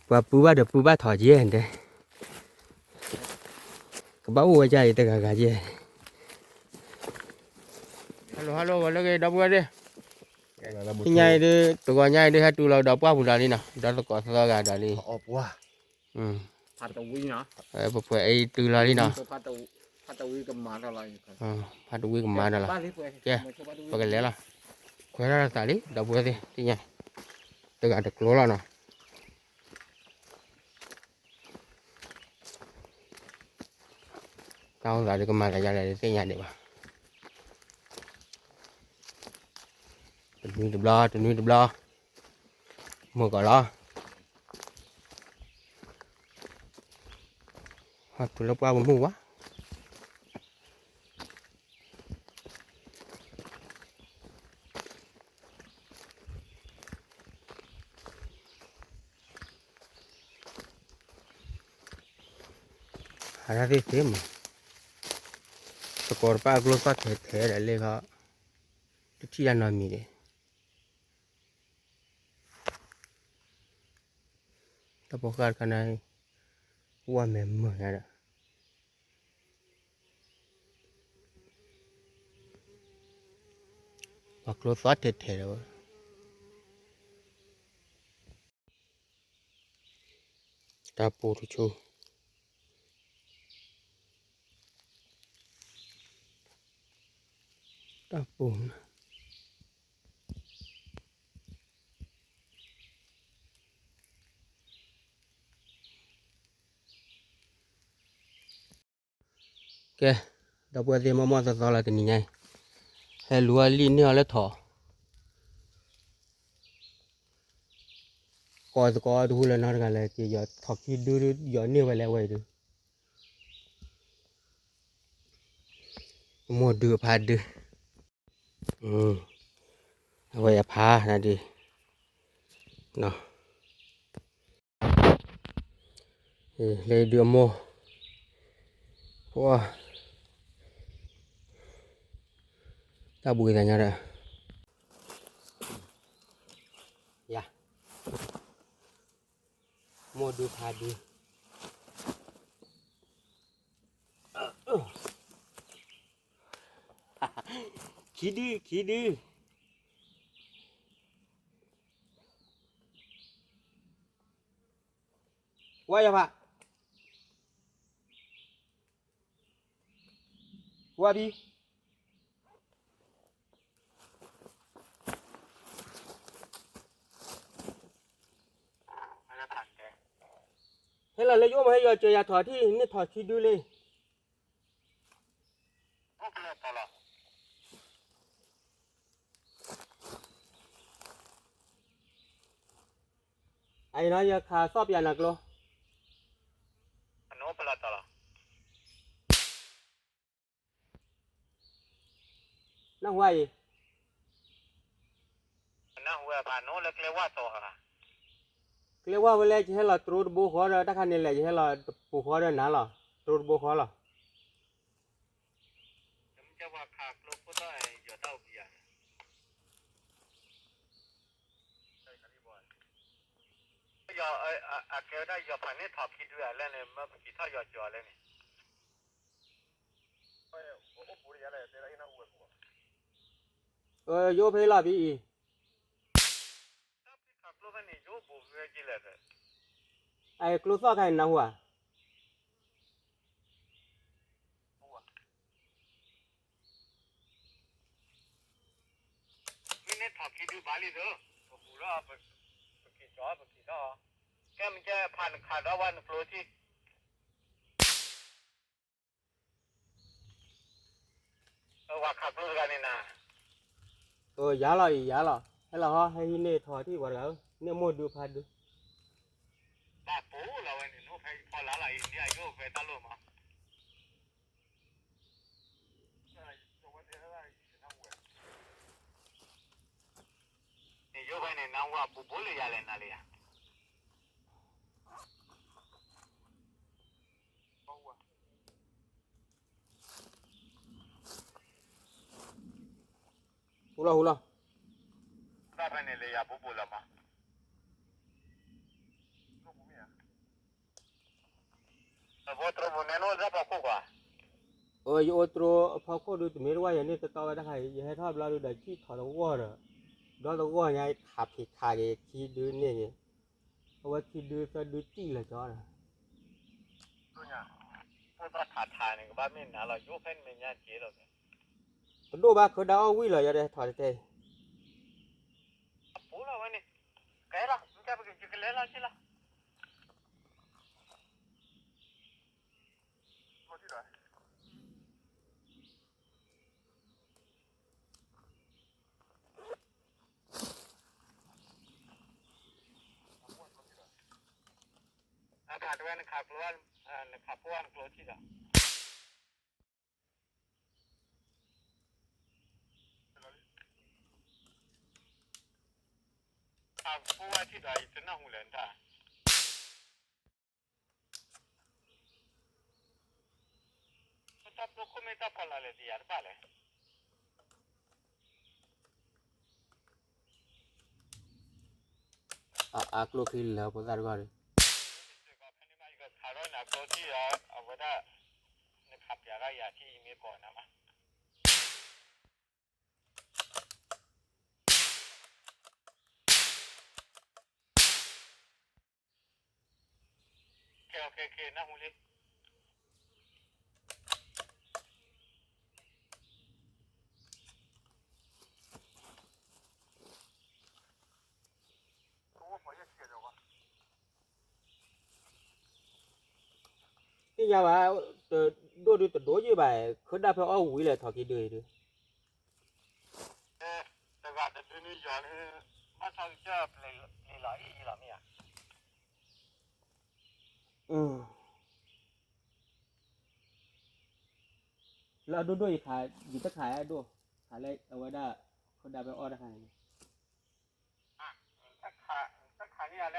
ပှၤပူဘၣ်ဒီးပူဘၣ်ထီၣ်ကဲဒဲး, ကဘၣ်အိၣ်ဝဲဒ်အံၤတဂၤဂၤကဲ, hello hello ဂီၤလၢဂ့ၤ ဒီပုၢ်ဝဲၢ်သ့ၣ်, သ့ၣ်ညါအံၤဒုး တဂီၤညါအံၤဒုး ဟဲတုၤလီၤဒီးပှၢ်ပူၤဒီးလံနီၤ ဒီးသကိးသီဂၤဒီးလံ ပှဲၤအံၤတုၤလီၤလံနီၤ, ဖးတဝံကမၤဒီးလီၤ, ကဲ, ပကလဲၤလီၤ, ခွဲးထီၣ်သးလံ ဒီပုၢ်ဝဲၢ်သ့ၣ် သ့ၣ်ညါ, တဂၤတကျိလီၤနီၤ တၢ်အိၣ်သးဒုးကမၤသးဒ်လဲၣ် တသ့ၣ်ညါဒံးဘၣ်, တနွံတဘျီ တနွံတဘျီ, မုာ်ကီးလီၤ, ဟီၣ်တုၤလၢပှၢ်ပမုၢ်ဝါ ဟးထီၣ်သ့ၣ်သ့ၣ်မး, သကိးတပၣ်အကျိသီၣ်ထဲထဲဒီးလ့ၣ်ခီ, တထံၣ်တၢ်နီတမံၤဒံး, တၢ်ပိာ်ဃာ်တခါန့ၣ်, ဝၣ်မဲာ်မုာ်ညါဒီး ပှၤကျိသီၣ်ထဲထဲဒီးဝဲ, တၢ်ပူၤတဆိ, တၢ်ပူၤ, ကဲ, ဒီပုၢ်ဝဲၢ်သ့ၣ်မီၢ်မီၢ်သီသီလၢတနံၤညါအံၤ, ဟဲလူၤအီၣ်လံၣ်န့ၢ်အီၤလၢထီၣ်, ကိးသကိးတဟူလၢနီတဂၤလဲၣ် က့ၤယီၤထီၣ်ခံဒု ယီၤန့ၢ်ဝဲလဲၣ်ဝဲအံၤဒု, မိၢ်ဒုအဖါဒု, အဝဲအဖါဒု, လၢဒုအမိၢ်, ပှၤ, တၢ်ဘှံးသးညီဒီး, ယၤ, မိၢ်ဒုဖါဒု, ခံဒု ခံဒု, ဝါယဖး, ဝါဘံ, ဟဲလီၤလၢယအိၣ်မး ဟဲယီၤစၢၤယၤထီၣ်ထံၣ် န့ၢ်ထီၣ်ခံဒုလံ. အံၤနီၤ ယခးသီၣ်ပယၤနၤကျိ နၢ်ဟူအံၤ, ကျဲဝါဝဲလဲၣ် ယဟဲလီၤတြိတဘိဃီဒီး တၢ်ခါန့ၣ်လဲၣ် ယဟဲလီၤတပူၤဃီဒီးနၤလီၤ တြိတဘိဃီလီၤ. အကဲဝဲဒၣ်ယီၤဖးန့ၢ်ထီၣ်ခံဒုအလဲၣ်န့ၣ် မၢပက့ၤထီၣ်ယီၤကၠီၤလဲၣ်န့ၣ် ယအိၣ်ဖဲလီၤဖဲအံၤ, အကျိသီၣ်ခါအံၤနၢ်ဟူဧါ. မ့ၢ်န့ၣ်ထီၣ်ခံဒုဘၣ်လံဒီး ပဘူၣ်ဒီး ပက့ၤကၠီၤ ပက့ၤထီၣ်, ကဲမ့ၢ်ကဲဖးနခးဒီးဝဲနကျိထံၣ် ဝဲခးကျိတဂၤန့ၣ်နၤ, ယၤလီၤအံၤယၤလီၤ ဟဲလီၤဟီ ဟဲဟံးန့ၢ်ထီၣ်ထံၣ်ပှၤတဂၤဧၢ, န့ၢ်မိၢ်ဒုဖါဒု, ဘၣ်ပူၤလီၤဝဲန့ၣ် နိဖဲဖီလာ်လီၤအံၤ မ့ၢ်အယိၣ်ဖဲတၢ်လိၣ်မး နယိၣ်ဖဲန့ၣ် နၢ်ဟူအပူၤဘိလၢယၤလဲၣ်နၤလၢယၤ ပှၤ လီၤဟူလီၤ. တၢ်ဖဲန့ၣ်လၢယၤဘူးဘူးလီၤမး. အဝဲတြိပူၤနဲနအိၣ်လၢဖီခိၣ်ကွၢ်. အၢ ယအိၣ်တြိအဖီခိၣ်ဒုး တမ့ၢ်တဝၢ်ယၤန့ၣ်တတီဝဲတခါအံၤ ယဟဲထီၣ်ဘျီဒုးဒီးစံၣ်ထီၣ်တဂီၢ်ဒီး ဘျီတဂီၢ်ညါခးဖံးခးက့ၤခံဒုန့ၣ်န့ၣ် အဝဲခံဒုသၢဒုစံၣ်လၢာ်ကၠီဒီး ဖိသၣ်ထးထးန့ၣ် ကဘၣ်မ့ၢ်နၤလီၤ ယအိၣ်ဖဲနမဲာ်ညါက့ၤလီၤ. တဒိၣ်ဘၣ် ခၢဒၣ်အီၣ်ဝံၣ်လီၤ ယၤဒီးထီၣ်တတဲအံၤ. အပူၤလီၤဝဲန့ၣ်, ကဲလီၤ မ့ၢ်ကဲပကလဲၤလီၤက့ၤလီၤ. အခါတဝဲနခးကျိ, နခးဖိအကျိထံၣ်ဒီး ခးဖိအထံၣ်ဒီး ယတနၢ်ဟူလဲၣ်တၢ်. တၢ်ဖိခိၣ်မ့ၢ်တၢ်ဖီလာ်လဲၣ် တယၤတဘၣ်လဲၣ်. အကျိချံလၢဖိသၣ်တဂီၢ်ဒီး ခးထီၣ်နၤကျိထံၣ်ဒီး အဝဲဒၣ် နခးပျးထီၣ်ယၤထံၣ်အံၤမ့ၢ်ကိးနၤမး. ကဲ နၢ်ဟူလံ. သ့ၣ်ညါဘၣ်, တဒိၣ်ဒုးတဒိၣ်ယံၣ်ဘၣ်, ခၢဒၣ်ဖဲအီၣ်ဝံၤလဲၣ်ထီၣ်ခံဒုအံၤဒုး. တဂၤတဒုန့ၣ်ယၤန့ၣ် ဘၣ်ဆၣ်ကစၢ်ပျံၤလီၤအံၤလီၤမ့ၢ်ဧါ. လၢအဒိၣ်ဒိၣ်ယခး, ယတခးအဒိၣ်, ခးလၢအဝဲဒၣ် ခၢဒၣ်ဖဲအီၣ်တခါန့ၣ် တခးန့ၣ်လၢ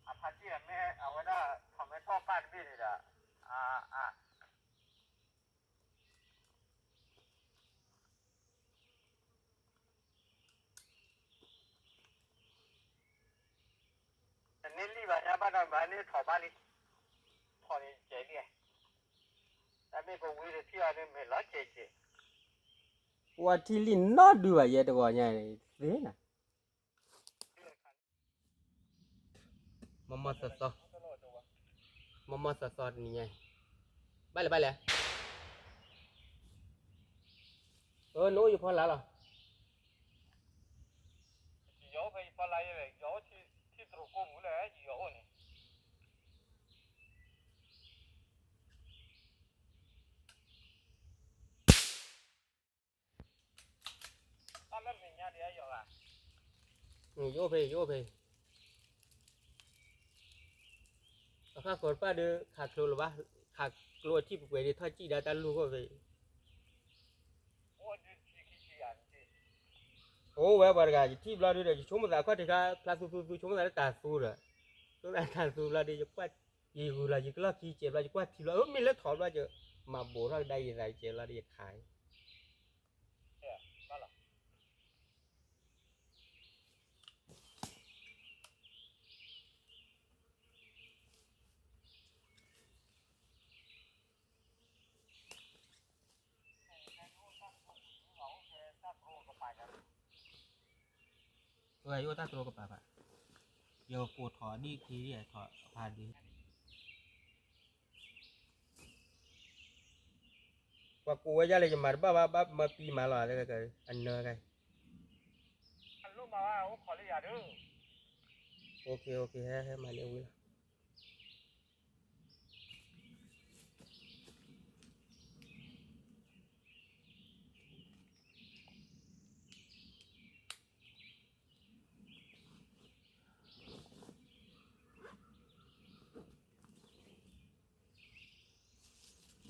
အဖါတံၢ်အမဲ အဝဲဒၣ်ထီၣ်မဲထီၣ်ပၢ်တဘ့ၣ်န့ၣ်ဒီး အ အ တန့ၢ်လံဘၣ်ညါဘၣ်ဒီးဘၣ်န့ၣ်ထီၣ်ဘၣ်လံ, ထီၣ်န့ၣ်ကဲလံ, တၢ်မ့ၢ်ပဝံတထံၣ်အီၤန့ၣ်မ့ၢ်လီၤကဲကဲ, ပှၤထံၣ်လံနီတဒုဘၣ်ယဲတဂီၤညါန့ၣ်သ့နၤ. မမသီသီ, မမသီသီတနံၤညါ, ဘၣ်လဲၣ်ဘၣ်လဲၣ်, အၢ နအိၣ်ယဖီလာ်လီၤ. ယအိၣ်ဖဲယဖီလာ်ယဲလဲၣ်, ယအိၣ်ထံတရူးကိးမူလၢယအိၣ်န့ၣ်. တၢ်လၢမဲာ်ညါဒ်အယီၤဂၤ, ယအိၣ်ဖဲ ယအိၣ်ဖဲ, အခါဃီၤတပၣ်ဒီး ခးကျိလၢၤဘၣ်, ခးကျိအထံၣ်ပှဲၤပှဲၤဒီး ထီၣ်စံၣ်ဒၣ်တၢ်လူၢ်ဃီၣ်ဖဲအံၤ. အိၣ်ဝဲပှၤတဂၤ ယထံၣ်ဘျီဒုဒီး ယဆိကမိၣ်သးခီၣ်ထံးခါ ဖျါသူသူသူ ဆိကမိၣ်သးလၢတၢ်သူဒီး, ဆိကမိၣ်သးတၢ်သူဘျီဒီး ယကွၢ်, ယဂုာ်လီၤ ယကလီၢ်ခံစဲးဘျီ ယကွၢ်ထံဘျီ အၢ မ့ၢ်လၢထီၣ်ဘျီ ယမၤဘိးထီၣ်ကဒါယသးစဲးဘျီဒီး ယခးအံၤ. ယအိၣ်တၢ်တြီကပၤဘၣ်, ယကိးထီၣ်ဒ်ခံဒ်ထီၣ်ဖးဒ် ပှၤကိးဝဲဒၣ်လၢယမၤတဘၣ်ဘၣ် ဘၣ်မၤပံမၤလီၤ အနၢဂၤ, ဟဲဟဲမၤန့ၢ်ဝံၤလီၤ.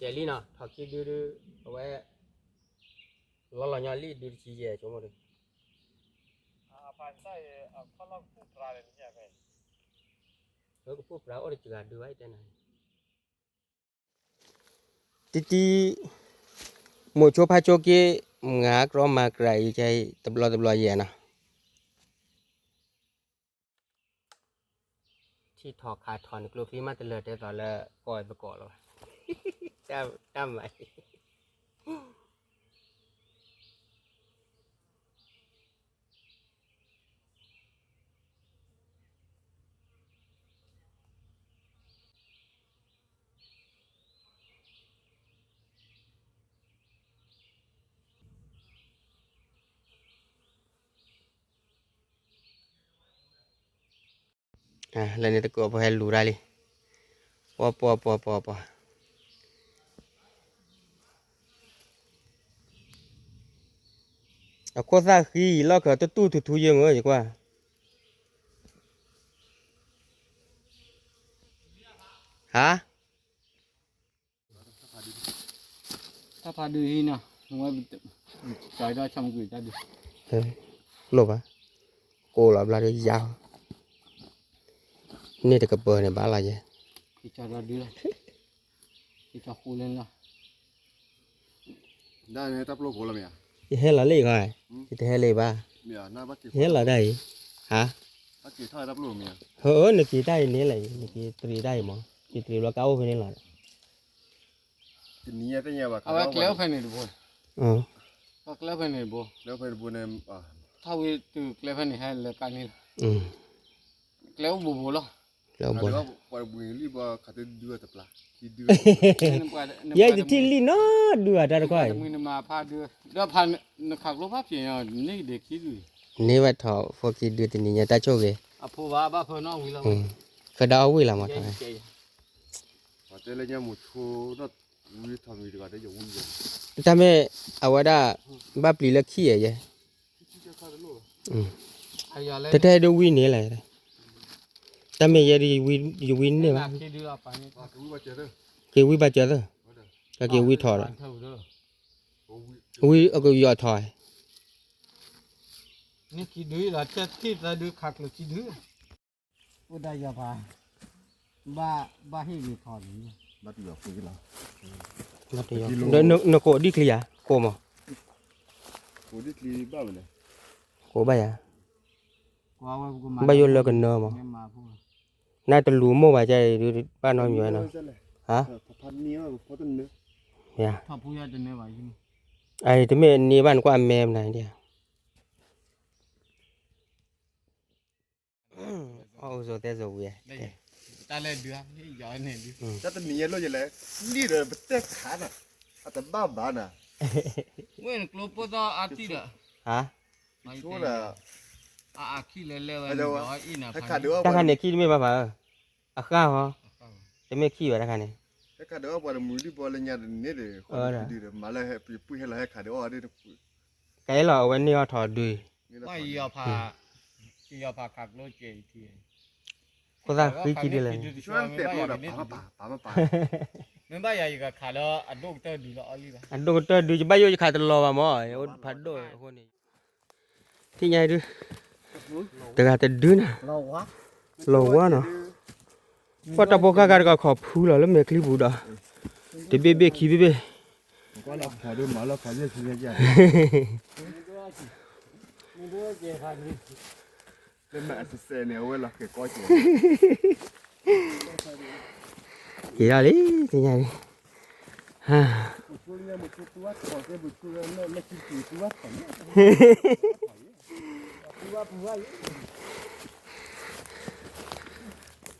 ကဲလံနီၤ ထီၣ်ခံဒုဒု အဝဲ လီၤလီၤညီလံ ဒုတဆံယဲၢ် ဆိကမိၣ်ဒု လၢကဖိၣ်ပြးအိၣ်တစှၤဒုဘၣ် တဲနၤ တံတံ မိၢ်ဆိဖါဆိက့ မုၢ်ဂၤကြီမၤကြၤအံၤ ကဲတဘျီတဘျီယဲၢ်နီၤ. ထံၣ်ထီၣ်ခးထီၣ်န့ၣ်ကျိချံမးတလၢာ်တဲသိးလၢကီၢ်သကိးလီၤ. တၢ်မၤ လၢန့ၣ်တကိးဖိဟဲလူၤတၢ်လံ. ပှၤပှၤပှၤပှၤပှၤ အခိၣ်သၣ်ဃံလီၢ်ခၢၣ်တတူၢ်ထူထူယဲၢ်မ့ၢ်ယကွၢ်. ဟါ တၢ်ဖးဒုးဟံးနီၤ, ဝဲကၠီဒီးဆီမကွံာ်တၢ်ဒုး, လိၣ်ဘၣ်, ကိးလီၤဘျါဒီးယါ, န့ၢ်တကပၤန့ၣ်ဘၣ်လီၤယဲ, ကၠီဒီးဒုးလီၤ, ကၠီဃိလၢလီၤ, ဒ်န့ၣ်တၢ်ပျိၢ်ဖိလီၤမ့ၢ်ဧါ, ယဟဲလီၤလံဂီၢ်, ယတဟဲလံဘၣ်, ယဟဲလီၤဒၣ်အံၤ, ဟါ, ဟၢ နက့ၤတၢ်အံၤန့ၣ်လဲၣ်, နက့ၤတရံးတၢ်အံၤမး, က့ၤတရံးဘျီကါအိၣ်ဖဲန့ၣ်လီၤ. အဝဲကျဲအိၣ်ဖဲန့ၣ်တဘိ, ကျဲအိၣ်ဖဲန့ၣ်တဘိ, ထီၣ်ဝံၤတုၤကျဲဖဲန့ၣ်ဟဲလၢကါန့ၣ်လီၤ, ကျဲအိၣ်ဘူးဘူးလီၤ, ယဲယတထံၣ်လံနီၤဒုးအတၢ်တခီအံၤ, နမၤဖးဒုး, ဒီးဖးနခးကျိဖးဖံးန့ၣ်, န့ၢ်ဘၣ်ထီၣ်ဖိခံဒုးတနံၤညါ တၢ်ဆိၣ်ဂ့ၤ, အဖိဘၣ်ဘၣ်ဖၢနီၣ်ဝံၤလီၤ, ဃဲဒၣ်အီၣ်ဝံၣ်လီၤမး, တၢ်မ့ၢ် အဝဲဒၣ် ဘၣ်ပျံၤလၢခံဧါယဲ, တၢ်တဟဲဒုးဝံၣ်န့ၣ်လဲၣ်, တၢ်မ့ၢ်ယဲဒုး ယဝံၣ်န့ၢ်ဘၣ်, က့ၤဝံၣ်ဘၣ်စၢၤသၢ, ကက့ၤဝံၣ်ထီၣ်ဒီး, ဝံၣ်အကယီၤထီၣ်, အိၣ်ဒၣ်ယီၤဖး, ဘၣ်, ဘၣ်ဟ့ၣ်ဂ့ၤထီၣ်န့ၣ်, ဘၣ်တယီၤ, နကိးဒံၣ်ချံဧါ, ကိးမး, ကိးဒံၣ်ချံဘၣ်ဝဲလဲၣ်, ကိးဘၣ်ယၤ, ဘၣ်ယိၣ်လၢကနၢမး, နတလူၤမိၢ်ဘၣ်ကဲအံၤဒုး ဘၣ်နီတမံၤဝဲနီၤ, ဟါ, ယၤ, အံၤတမ့ၢ်န့ၢ်ဘၣ်နကွၢ်အမဲမနုၤဒ်ဧါ. အီၣ်အူစိသဲစိဝံၤ, တၢ်တနံၤညါလိၣ်ယလဲၣ်, လံၣ်ဒီးပတဲခးနၤ, အတဘၣ်ဘၣ်နၤ, ဝဲၢ်နကျိပိၢ်သီအါတံၢ်ဒီး, ဟါ, ဆိဒီး, အအခံလၢလဲၣ်ဝဲ, တၢ်ခါန့ၣ်ခံတမ့ၢ်ဘၣ်ဖးဧၢ, အဃၢ်ဟီ, တမ့ၢ်ခံဘၣ်တၢ်ခါန့ၣ်, ဟဲခးဒီးအီၣ်ပှၤတမုာ်ဒံးဘီလၢညါတန့ၢ်ဒီး, ဒုးဒီးမၤလၢဟဲပပုၢ်ဟဲလီၤဟဲခးဒီးအီၣ်ဒ်, ကဲလီၤအဝဲန့ၢ်အီၣ်ထီၣ်ဒုး, ခိၣ်သၣ်ဃံခံဒုးလဲၣ်, မ့ၢ်ဘၣ်ယၤယကခးလၢအဒိၣ်ကတၢၢ်ဒုးလီၤအီၣ်လံဘၣ်, အဒိၣ်ကတၢၢ်ဒုး ယဘၣ်ယိၣ်ယခးတလီၤဘၣ်မး, ဖးဒိၣ်အဃိန့ၣ်, ထံၣ်ညါဒုး, တဂၤတဒုနၤ, လီၤဝါနီၤ, ပှၤတၢ်ဖိဃၢ်ဂၤတဂၤခီၣ်ဖူလီၤလၢမဲာ်ချံပူၤဒီး, တဘ့ၣ်ဘ့ၣ်ခံဘ့ၣ်ဘ့ၣ် က့ၤဒၣ်လံ, တညါလံ,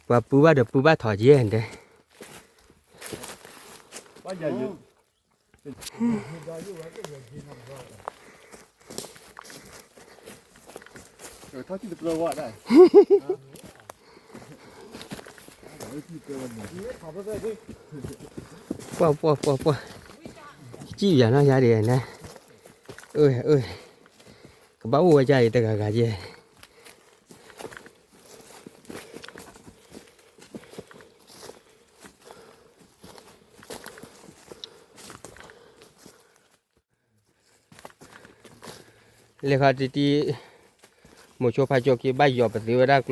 ပှၤပူဘၣ်ဒီးပူဘၣ်ထီၣ်က့ၤဒဲး, ပှၤပှၤပှၤပှၤ, ကံၣ်ယၤနီၢ်ယၤဒ်န့ၣ်, အၢ အၢ ကဘၣ်အိၣ်ဝဲဒ်အံၤတဂၤဂၤကဲ လဲၤခီတံၢ်တံၢ်, မိၤဆိဖးကၠိခံ ဘၣ်ယီၤပသ့ဝဲဒၣ်ကျိ,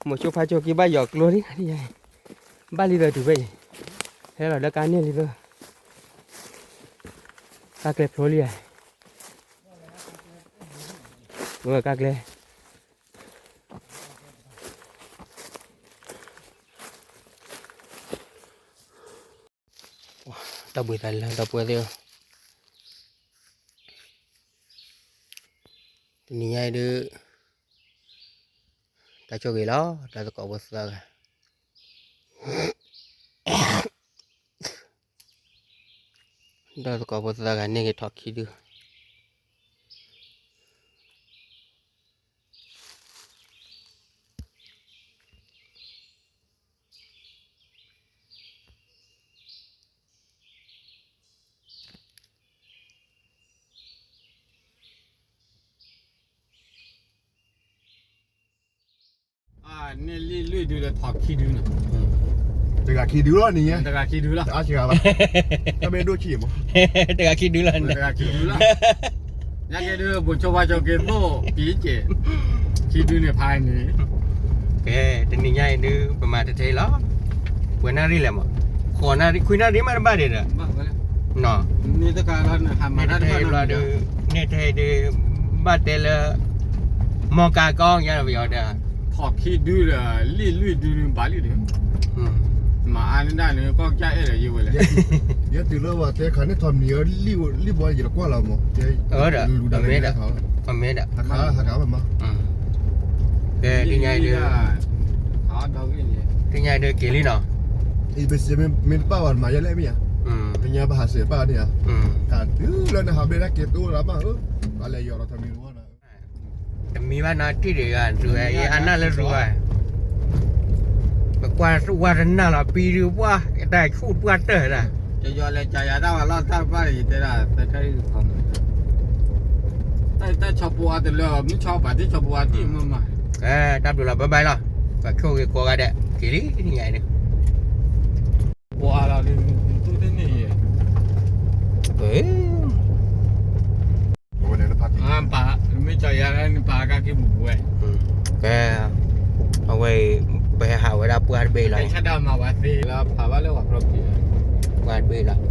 မိၤဆိဖးကၠိခံ ဘၣ်ယီၤကျိလံ, ဘၣ်လံသၢတုၤဖဲအံၤ, ဟဲလီၤလၢကါန့ၢ်လံသၢ ကါကျဲဖျိလံဧါ, ဝဲကါကျဲ, တၢ်ဘှံးသးလၢဒီပုၢ်ဝဲၢ်သ့ၣ်ဧၢ, တနံၤညါအံၤဒုး တၢ်ဆိၣ်ဂ့ၤလီၤ ဒီးသကိးဖိသၢဂၤ, ဒီးသကိးဖိသၢဂၤန့ၢ်က့ၤထိးခံဒု န့ၢ်လံၣ်လွံၢ်ဒုဒီးထိးခံဒုန့ၣ်, တဂၤခံဒုလီၤန့ၣ်, တဂၤခံဒုလီၤ, တအါစှၤဘၣ်, တမ့ၢ်ဒိၣ်ဆံးမး, တဂၤခံဒုလီၤ, တဂၤခံဒုလီၤ, ညါက့ၤဒုး ဘိၣ်ဆိဖါဆိက့ၤသိၣ်ပံၤက့ၤ, ခံဒုန့ၣ်ဖးန့ၣ်, ကဲ တနံၤညါအံၤဒုး ပမၤတထဲလီၤ, ပှဲၤနၣ်ရံၣ်လဲၣ်မး, ဃိးနၣ်ရံၣ် ခွံနၣ်ရံၣ်မးတဘၣ်ဒံးဒီး, န့ၣ်တခါလီၤ န့ၣ်တထဲအံၤဒုး ဘၣ်တဲလၢ မီၢ်ကၤကီၢ်ညါဒီးပယီၤဒီး, ထိးခံဒုဒီး လံၣ်လွံၢ်ဒုန့ၣ်ဘၣ်လံဒီး, မၤအါန့ၢ်ဒၣ်န့ၣ် ကီၢ်ကစၢ်အဲၣ်ဒီးယံၤဝဲလဲၣ်, ယဲတုၤလၢပှၤတဲခါန့ၣ် ထိးမံၤအၢ လံၣ်ဘီယံၤလီၤကွၢ်လီၤမး, အၢဒီး လူၤဒၣ်လဲၣ်, မ့ၢ်ဒီး, ဟးခါဘၣ်မး, ကဲ တနံၤညါအံၤဒုး တနံၤညါအံၤဒုး က့ၤလံနီၤ, အံၤ ပစံးမ့ၢ်တပာ်ဘၣ်မၤယဲလဲၣ်မ့ၢ်ဧါ, တနံၤညါပဟးစံးပာ်န့ၣ်ဧါ, တၢ်တုၤလၢနဟးဘျဲၣ်တၢ်က့ၤတိၢ်လၢဘၣ်ဧၢ, ပှၤလဲၤယီၤလီၤထိးမံၤတဝီနီၤ တမံၤဘၣ်နီၤ ထံၣ်ဒံးဂၤ တုၤဝဲ ယအနၢ်လၢတုၤဝဲ, ပကွၢ်ဝါတနၢ်လီၤ ပံဒုးပှၢ် တၢ်ဆူၣ်ပှၢ်တၢၢ်ဒၣ်, ယယီၤလဲၤကယၤတၢ်ဝဲလီၤ တၢ်တပၣ် ယတဲဒၣ် သၢထၢၣ်အံၤတခီမး, တၢ်ဆီပူအါတလၢ မုၢ်ဆီပာ်တံၢ်ဆီပူအါတံၢ်မးမး, တၢ်ဘျုးလီၤ bye bye လီၤ, ပှၤဆိၣ်ဂ့ၤကိးဂၤဒဲး က့ၤလံ တနံၤညါအံၤန့ၣ် ပှၤလီၤဒုး တူၢ်တန့ၢ်ယဲၢ်, ပၢ်, မ့ၢ်ကီယၤလၢနပာ်ကါက့ၤပူၤပူၤဝဲ, ကဲ, အဝဲအံၤ ပဟဲဟးဝဲဒၣ်ပှၢ်တဘ့ၣ်လီၤ, ဆၣ်ဒၣ်မၤဝဲသ့လၢဖးဘၣ်လၢပှၤဖျီပျံၤ, ပှၢ်တဘ့ၣ်လီၤ,